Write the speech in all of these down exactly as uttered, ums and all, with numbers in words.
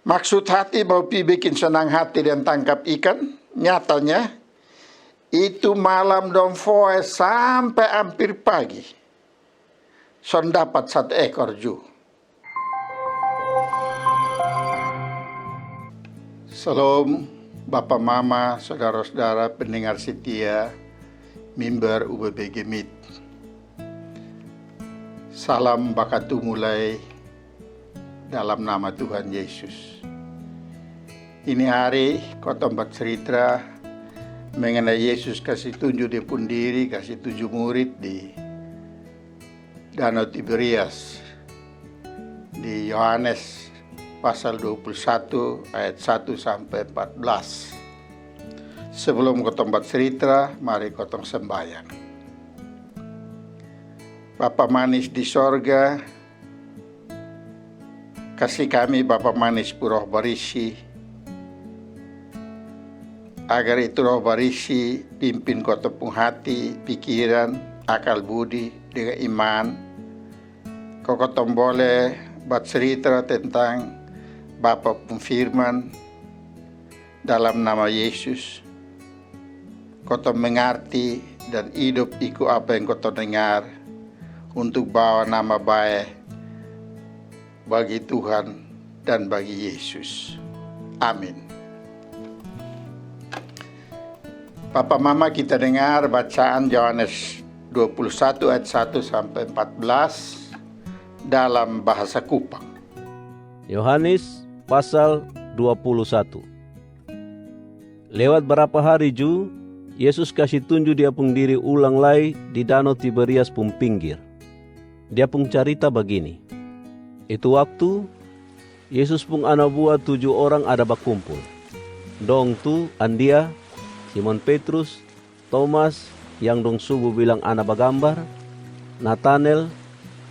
Maksud hati mau pi bikin senang hati dan tangkap ikan, nyatanya itu malam dong fo'e sampe ampir pagi. Son dapat satu ekor ju. Salom, bapa mama, sodara-sodara pendengar setia mimbar U B B G mit. Salam bakatu mulai dalam nama Tuhan Yesus. Ini hari kotong bacerita mengenai Yesus kasi tunju dia pung diri kasi tuju murid di Danau Tiberias, di Yohanes pasal dua puluh satu ayat satu sampai empat belas. Sebelum kotong bacerita, mari kotong sembayang. Bapa manis di sorga, kasi kami Bapa manis pung Roh Barisi, agar itu Roh Barisi pimpin kotong pung hati, pikiran, akal budi, dengan iman. Ko kotong bole bacerita tentang Bapa pung firman dalam nama Yesus. Kotong mengarti dan idop iku apa yang kotong dengar untuk bawa nama bae bagi Tuhan dan bagi Yesus. Amin. Papa mama kita dengar bacaan Yohanes dua puluh satu ayat satu sampai empat belas dalam bahasa Kupang. Yohanes pasal dua puluh satu. Lewat barapa hari ju, Yesus kasi tunju Dia pung diri ulang lai di Danau Tiberias pung pinggir. Dia pung carita bagini. Itu waktu, Yesus pung ana bua tuju orang ada bakumpul. Dong tu Andia, Simon Petrus, Tomas, yang dong subu bilang ana bagambar, Natanel,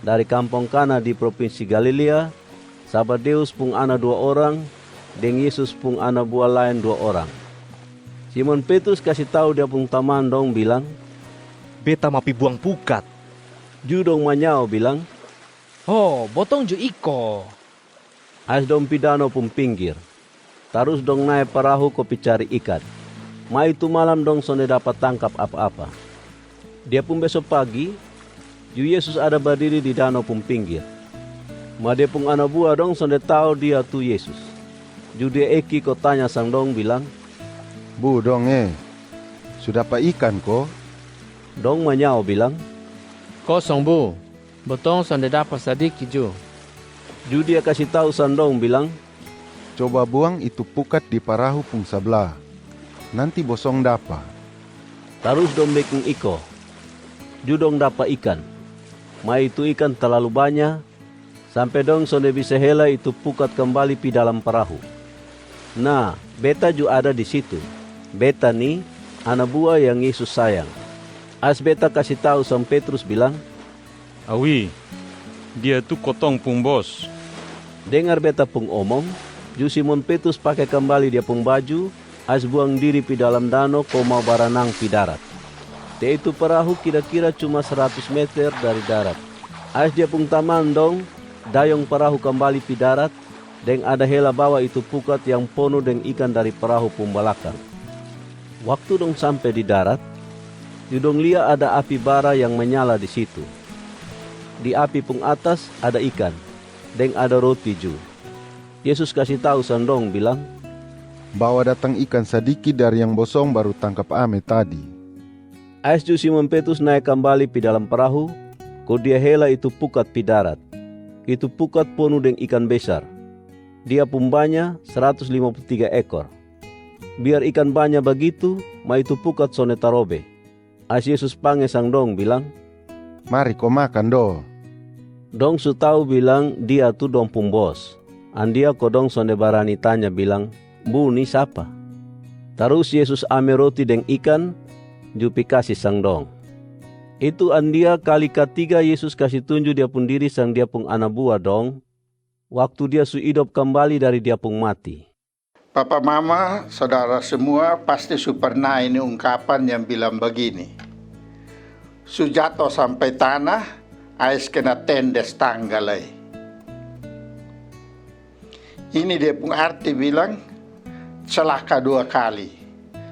dari kampong Kana di propinsi Galilea, Sabadeus pung ana dua orang, deng Yesus pung ana bua laen dua orang. Simon Petrus kasi tau dia pung taman dong bilang, "Beta ma pi buang pukat." Ju dong manyao bilang, "Ho, botong ju iko." Ais dong pi danau pung pinggir. Tarus dong nae parahu ko pi cari ikan. Ma itu malam dong sonde dapa tangkap apa-apa. Dia pung beso pagi, ju Yesus ada badiri di danau pung pinggir. Ma Dia pung ana bua dong sonde tau Dia tu Yesus. Ju Dia eki ko tanya sang dong bilang, "Bu dong e, su dapa ikan ko?" Dong manyao bilang, "Kosong Bu, botong sonde dapa sadiki ju." Ju Dia kasi tau sang dong bilang, "Coba buang itu pukat di parahu pung sabla, nanti bosong dapa." Tarus dong bekin iko, ju dong dapa ikan. Ma itu ikan talalu banya, sampe dong sonde bisa hela itu pukat kambali pi dalam parahu. Nah, Beta ju ada di situ. Beta ni ana bua yang Yesus sayang. Ais Beta kasi tau sang Petrus bilang, "Awi, Dia tu kotong pung bos." Dengar Beta pung omong, ju Simon Petrus pake kambali dia pung baju, ais buang diri pi dalam danau ko mau baranang pi darat. Te itu parahu kira-kira cuma saratus meter dari darat. Ais dia pung taman dong dayong parahu kambali pi darat, deng ada hela bawa itu pukat yang ponu deng ikan dari parahu pung balakang. Waktu dong sampe di darat, ju dong lia ada api bara yang manyala di situ. Di api pung atas ada ikan, deng ada roti ju. Yesus kasi tau sang dong bilang, "Bawa datang ikan sadiki dari yang bosong baru tangkap ame tadi." Ais ju Simon Petrus nae kambali pi dalam parahu, ko dia hela itu pukat pi darat. Itu pukat ponu deng ikan besar. Dia pung banya saratus lima pulu tiga ekor. Biar ikan banya bagitu, ma itu pukat sonde tarobe. Ais Yesus pange sang dong bilang, "Mari ko makan do." Dong su tau bilang Dia tu dong pung bos. Andia ko dong sonde barani tanya bilang, "Bu ni sapa?" Tarus Yesus ame roti deng ikan, ju pi kasi sang dong. Itu andia kali katiga Yesus kasi tunju Dia pung diri sang Dia pung ana bua dong, waktu Dia su idop kambali dari Dia pung mati. Papa mama, sodara semua pasti su parna ini ungkapan yang bilang bagini, "Su jato sampe tanah, ais kena tendes tangga lai." Ini dia pung arti bilang, celaka dua kali,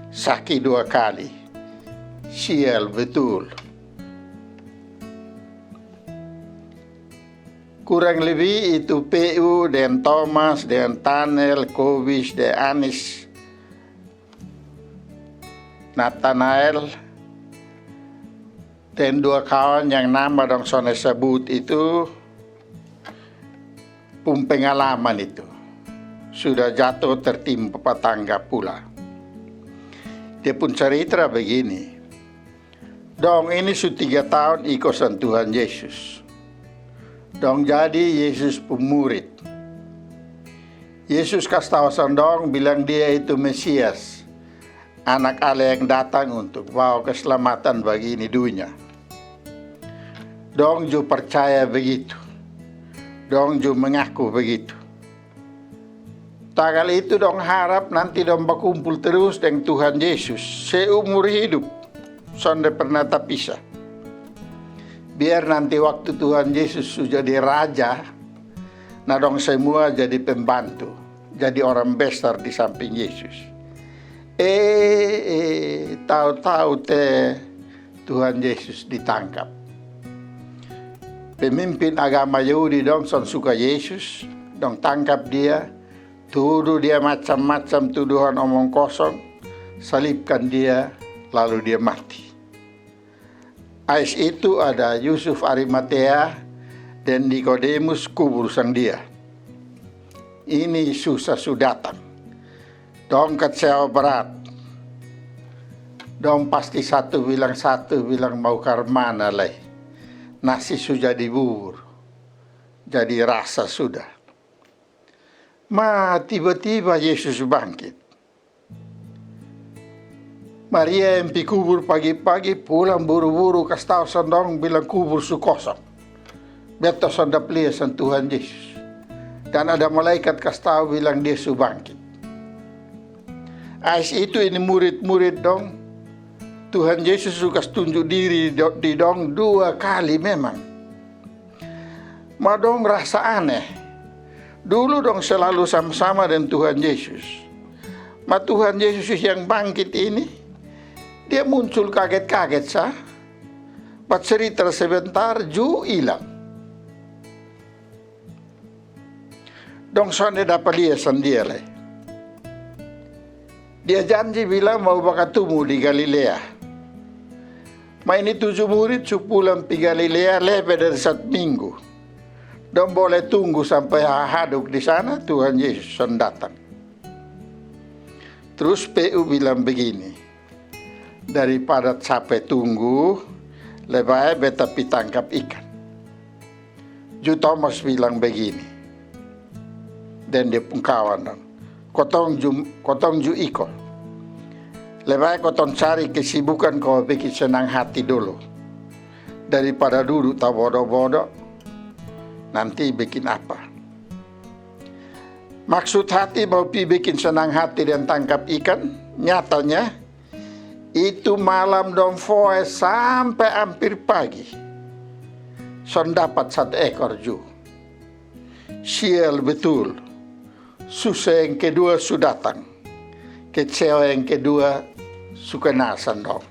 saki dua kali, sial betul. Kurang lebih itu P U deng Thomas deng Tanel, Kobis deng Anis, Natanael, deng dua kawan yang nama dong sonde sebut itu pung pengalaman itu. Sudah jato tertimpa patangga pula. Dia pung caritra begini. Dong ini su tiga taon iko sang Tuhan Yesus. Dong jadi Yesus pung murid. Yesus kas tau sang dong bilang Dia itu Mesias, Anak Allah yang datang untuk bawa keselamatan bagi ini dunia. Dong ju percaya begitu. Dong ju mengaku begitu. Tagal itu dong harap nanti dong bakumpul terus deng Tuhan Yesus seumur hidup, sonde pernah tapisa. Biar nanti waktu Tuhan Yesus su jadi raja, na dong semua jadi pembantu, jadi orang besar di samping Yesus. Eh, eh, tau-tau te Tuhan Yesus ditangkap. Pemimpin agama Yahudi dong son suka Yesus, dong tangkap Dia, tudu Dia macam-macam tuduhan omong kosong, salibkan Dia, lalu Dia mati. Ais itu ada Yusuf Arimatea deng Nikodemus kubur sang Dia. Ini susah su datang. Dong kecewa berat. Dong pasti satu bilang satu bilang mau karmana lai. Nasi su jadi bubur, jadi rasa sudah. Ma tiba-tiba Yesus bangkit. Maria yang pi kubur pagi-pagi pulang buru-buru kas tau sang dong bilang kubur su kosong. Beta son dapa lia sang Tuhan Yesus. Dan ada malaikat kas tau bilang Dia su bangkit. Ais itu ini murid-murid dong, Tuhan Yesus su kas tunju diri di dong dua kali memang. Ma dong rasa aneh. Dulu dong selalu sama-sama deng Tuhan Yesus. Ma Tuhan Yesus yang bangkit ini, Dia muncul kaget-kaget sa. Bacerita sebentar ju ilang. Dong sonde dapa lia sang Dia lai. Dia janji bilang mau bakatumu di Galilea. Ma ini tuju murid su pulang pi Galilea lebe dari satu minggu. Dong bole tunggu sampe hahaduk di sana Tuhan Yesus son datang. Trus P U bilang begini, daripada cape tunggu, lebae beta pi tangkap ikan. Ju Thomas bilang begini, deng dia pung kawan dong, kotong ju, kotong ju iko. Lebae kotong cari kesibukan ko bikin senang hati dulu, daripada dudu tabodo-bodo, nanti bikin apa. Maksud hati mau pi bikin senang hati deng tangkap ikan, nyatanya itu malam dong foe sampe ampir pagi, son dapat satu ekor ju. Sial betul. Susa yang kedua su datang. Kecewa yang kedua su kena sang dong.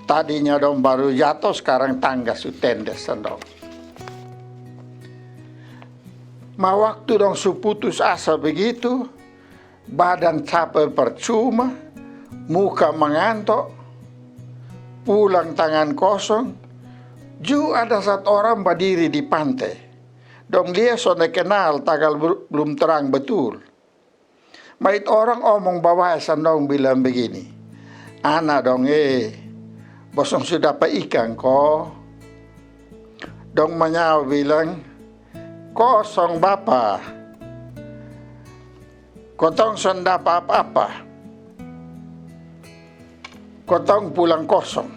Tadinya dong baru jato, skarang tangga su tende sang dong. Ma waktu dong su putus asa begitu, badan cape parcuma, muka manganto, pulang tangan kosong, ju ada satu orang badiri di pante. Dong lia sonde kenal tagal bel-, belum terang betul. Ma itu orang omong babae sang dong bilang begini, ana dong e, bosong su dapa ikan ko? Dong manyao bilang, kosong bapa. Kotong son dapa apa-apa. Kotong pulang kosong.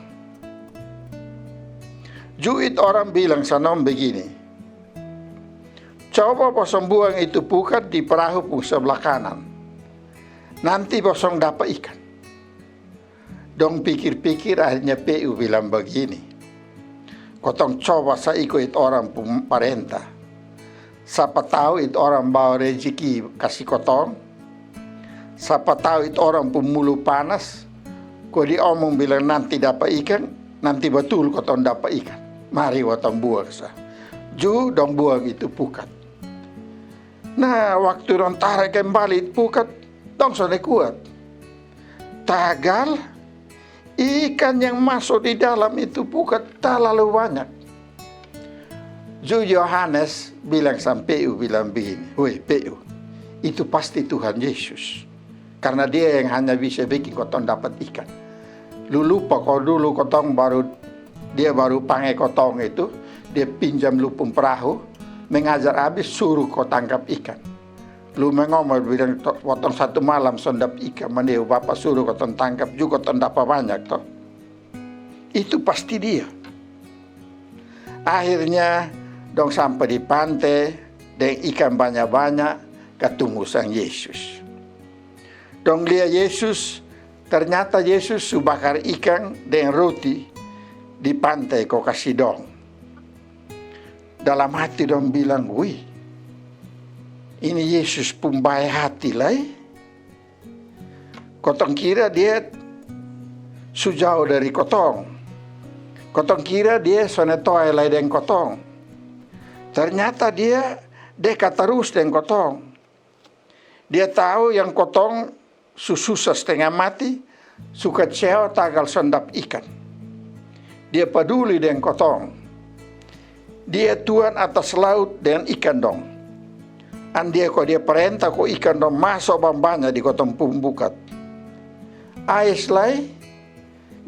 Ju itu orang bilang sang dong begini, coba bosong buang itu pukat di perahu pung sabla kanan. Nanti bosong dapa ikan. Dong pikir-pikir, akhirnya P U bilang bagini, kotong coba sa iko itu orang pung parenta. Sapa tau itu orang bawa rejeki kasi kotong. Sapa tau itu orang pung mulu panas. Ko dia omong bilang nanti dapa ikan, nanti batul kotong dapa ikan. Mari kotong buang sa. Ju dong buang itu pukat. Nah, waktu dong tarik kembali itu pukat, dong sonde kuat. Tagal ikan yang masuk di dalam itu pukat talalu banyak. Ju Yohanes bilang sang P U bilang begini, "Woi P U, itu pasti Tuhan Yesus. Karena dia yang hanya bisa bikin kotong dapat ikan. Lu lupa ko dulu kotong baru, dia baru pange kotong itu, dia pinjam lu pung perahu, mengajar abis suruh ko tangkap ikan. Lu mengomel bilang, 'Kotong satu malam son dapa ikan, maneu bapa suruh kotong tangkap ju kotong dapa banyak to.' Itu pasti dia." Akhirnya dong sampai di pante deng ikan banyak-banyak, katumu sang Yesus. Dong lia Yesus, ternyata Yesus su bakar ikan deng roti di pante ko kasi dong. Dalam hati dong bilang, "Wih, ini Yesus pung bae hati lai. Kotong kira dia su jauh dari kotong. Kotong kira dia sonde toe lai deng kotong. Ternyata dia dekat terus deng kotong. Dia tau yang kotong su susa stenga mati, su kaceo tagal son dapa ikan. Dia paduli deng kotong. Dia Tuhan atas laut deng ikan dong. Andia ko dia parenta ko ikan dong maso bambanya di kotong pung bukat. Ais lai,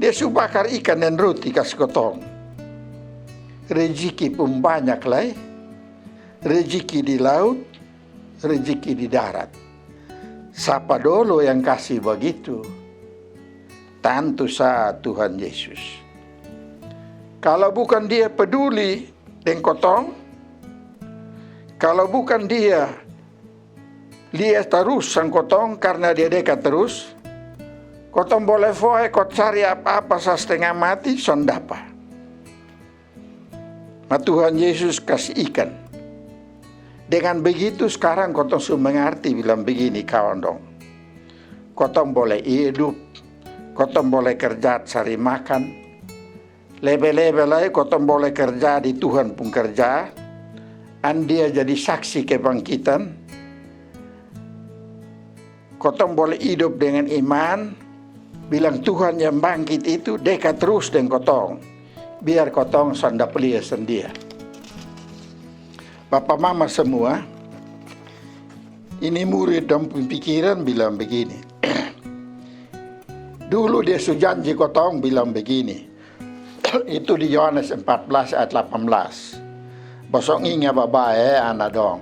dia su bakar ikan deng roti kasi kotong. Rejiki pung banyak lai, rejiki di laut, rejiki di darat. Sapa dolo yang kasi bagitu? Tantu sa Tuhan Yesus. Kalo bukan dia paduli deng kotong, kalo bukan dia lia tarus sang kotong karna dia dekat tarus, kotong bole fohe ko cari apa-apa sa stenga mati son dapa. Ma Tuhan Yesus kasi ikan. Dengan begitu skarang kotong su mengarti bilang begini kawan dong. Kotong bole idup, kotong bole kerja cari makan. Lebe-lebe lai kotong bole kerja di Tuhan pung kerja. Andia jadi saksi kebangkitan. Kotong bole idup dengan iman, bilang Tuhan yang bangkit itu dekat terus deng kotong. Biar kotong son dapa lia sang dia. Bapa mama semua, ini murid dong pung pikiran bilang begini. Dulu dia su janji kotong bilang begini. Itu di Yohanes empat belas ayat delapan belas. Bosong inga babae, ana dong.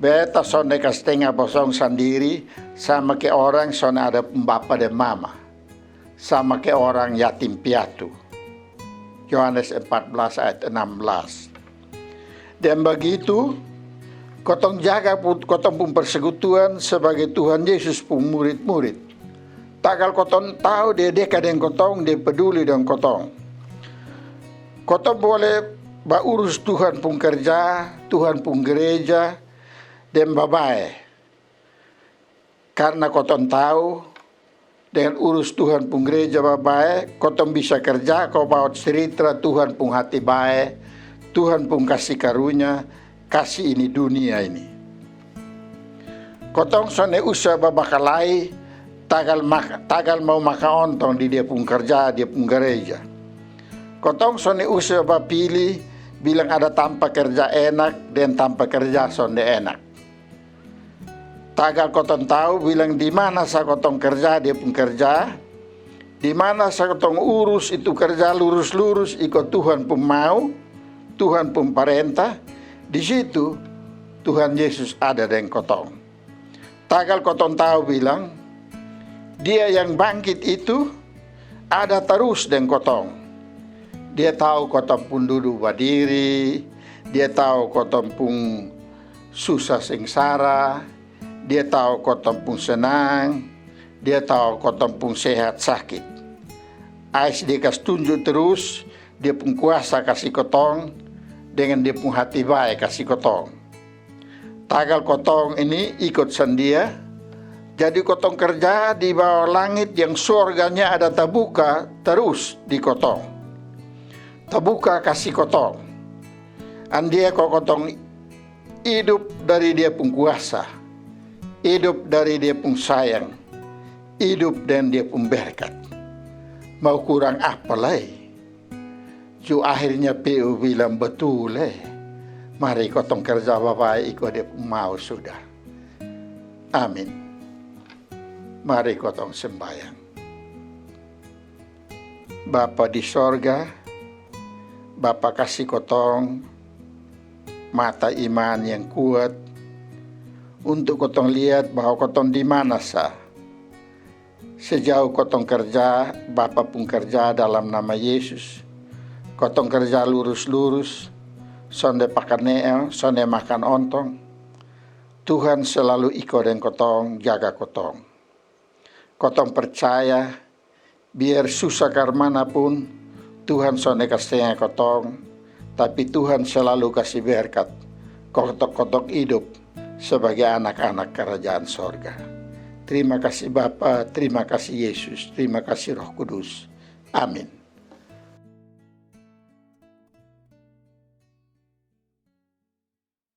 Beta sonde kasi tenga bosong sandiri, sama ke orang son ada pung bapa deng mama, sama ke orang yatim piatu. Yohanes empat belas ayat enam belas. Deng bagitu, kotong jaga kotong pung persekutuan sebagai Tuhan Yesus pung murid-murid. Tagal kotong tau dia deka deng kotong, dia peduli deng kotong. Kotong bole baurus Tuhan pung kerja, Tuhan pung gereja, deng babae. Karna kotong tau, dengan urus Tuhan pung gereja babae, kotong bisa kerja ko bawa cerita Tuhan pung hati bae, Tuhan pung kasi karunya, kasi ini dunia ini. Kotong sonde usa babakalai, tagal, tagal mau maka ontong di dia pung kerja, dia pung gereja. Kotong sonde usa bapili, bilang ada tampa kerja enak, deng tampa kerja sonde enak. Tagal kotong tau bilang di mana sa kotong kerja dia pung kerja, di mana sa kotong urus itu kerja lurus-lurus iko Tuhan pung mau, Tuhan pung parenta, di situ Tuhan Yesus ada deng kotong. Tagal kotong tau bilang, dia yang bangkit itu ada tarus deng kotong. Dia tau kotong pung dudu badiri, dia tau kotong pung susa sengsara, dia tau kotong pung senang, dia tau kotong pung sehat sakit. Ais dia kas tunju terus dia pung kuasa kasi kotong, dengan dia pung hati bae kasi kotong. Tagal kotong ini ikut sang Dia, jadi kotong kerja di bawah langit yang sorganya ada tabuka terus di kotong. Tabuka kasi kotong. Andia ko kotong idup dari Dia pung kuasa, idup dari Dia pung sayang, idup dan Dia pung berkat. Mau kurang apa lai? Ju akhirnya P U bilang betul eh. Mari kotong kerja babae iko Dia pung mau sudah. Amin. Mari kotong sembayang. Bapa di sorga, Bapa kasi kotong mata iman yang kuat untuk kotong liat bahwa kotong di mana sa. Sejauh kotong kerja Bapa pung kerja dalam nama Yesus, kotong kerja lurus-lurus, sonde pakaneel, sonde makan ontong. Tuhan selalu iko deng kotong, jaga kotong. Kotong percaya, biar susa karmana pun, Tuhan sonde kastenga kotong, tapi Tuhan selalu kasi berkat kotong-kotong idup sebagai anak-anak kerajaan sorga. Terima kasih Bapa, terima kasih Yesus, terima kasih Roh Kudus. Amin.